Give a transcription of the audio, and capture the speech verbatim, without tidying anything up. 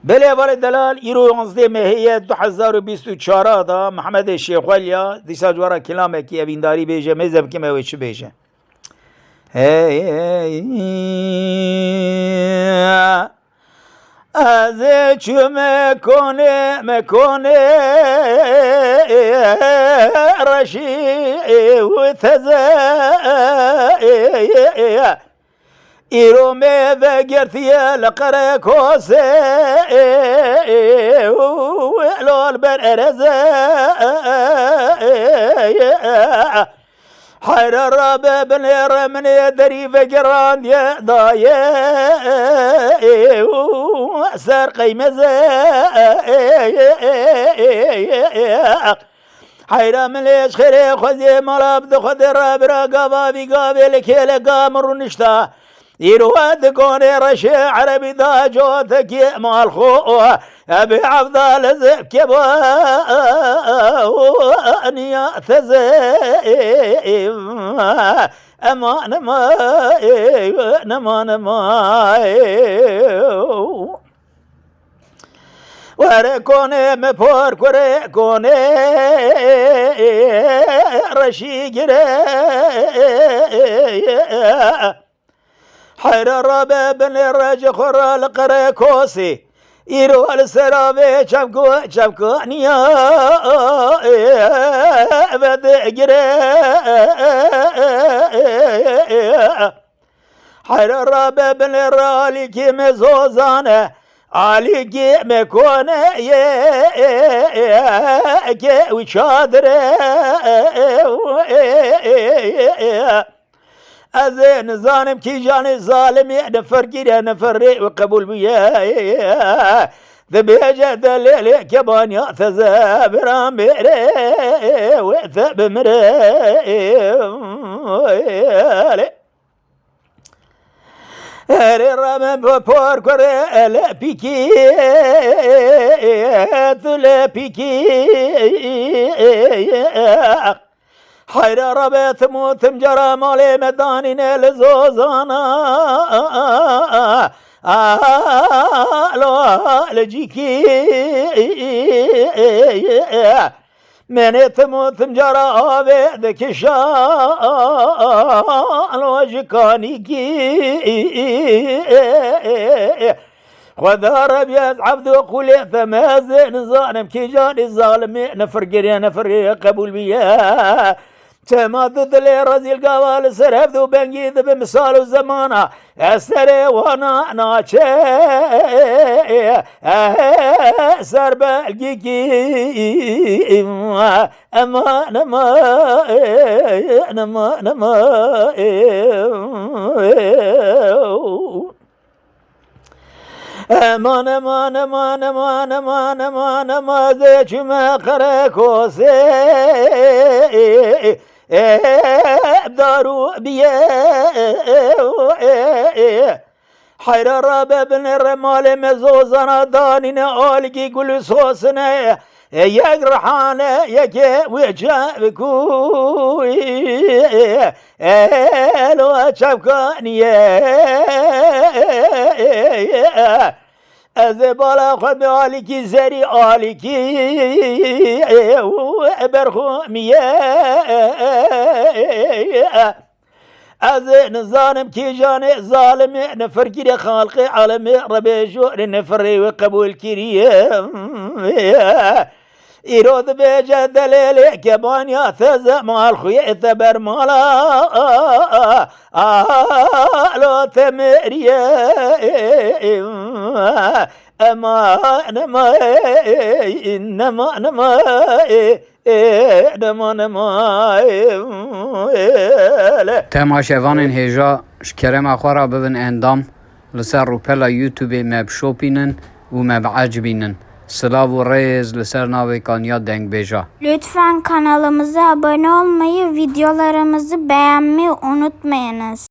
Belê hevalê delal, îro yanzdeh mehê ye du hezar û bîst û çar de Mehmedê Şêxwelya, dîsa ji we re kilamekî evîndarî bêje, mêze bikime wê çi bêje. Hey, hey, ez çûme konê, me konê reşî û teze. Îro me vegirtiye li Qerekosê, lol ber ereze. Heyra rabe binêre min ê derî vegirandiye daye ser qeymeze. Heyra min lê ji xêrê xweziyê mala bi xwe de re bira gava vî gavê li kêleka min rûnişta. Îro dikonê reşê erebî da cotekî mal xwe. Ebê evda li zevkê ba niya teze. Eman, eman, eman, eman. Were konê me por kurê konê reşî gire. Heyra rabe binê rece xwe re li Qerekosê. Îro li ser avê çavko, çavkaniya vedigire. Heyra rabe binê re alîkî me zozane, alîkî me kone ye ke wî çadire. Ez ê nizanim kîjanê zalimê nifirgîre nifirê wî qebûl bûye. Dibêje delêlê kebaniya teze biran bêrê wê te bimire. Erê rabe por kurê ele pîkî, tu le pîkî. Heyra rabe tim û tim cara malê me danîne li zozana. Alo li cîkî. Menê tim û tim cara avê dikişa. Alo ji kanîkî. Xweda Rebî ez evdo qûlê te mezin zanim kîjanî zalimê nifirgirê nifirê qebûl bîye. Çema du dilê rezîl gava li ser hevdu bengî dibe misal û zemana. Ez serê wana naçe ser belgîkî. Eman, eman, eman, eman. Eman, eman, eman, eman, eman, eman, eman, zê çûme Qerekosê. Darû biye. Heyra rabe binê re malê me zozana danîne alîkî gul û sosine. Yek rihane yekê wê çevikû. Elo çavkaniye. Ez ê bala xwe bi alîkî zerî alîkî berxwimiye. Ez ê nizanim kîjanê zalimê nifirgirê xalqê alemê rebêjo rê nifirê wê qebûl kiriye. Îro dibêje delêlê kebaniya te zemal xuyê te bermala. Alo te meriye. Eman, eman, eman, eman, eman, eman. Temaşevanên hêja, ji kerema xwe re bibin endam, li ser rûpela YouTubeê me bişopînin û me biecibînin. Silav û rêz li ser navê Kaniya Dengbêja. Lütfen kanalımıza abone olmayı, videolarımızı beğenmeyi unutmayınız.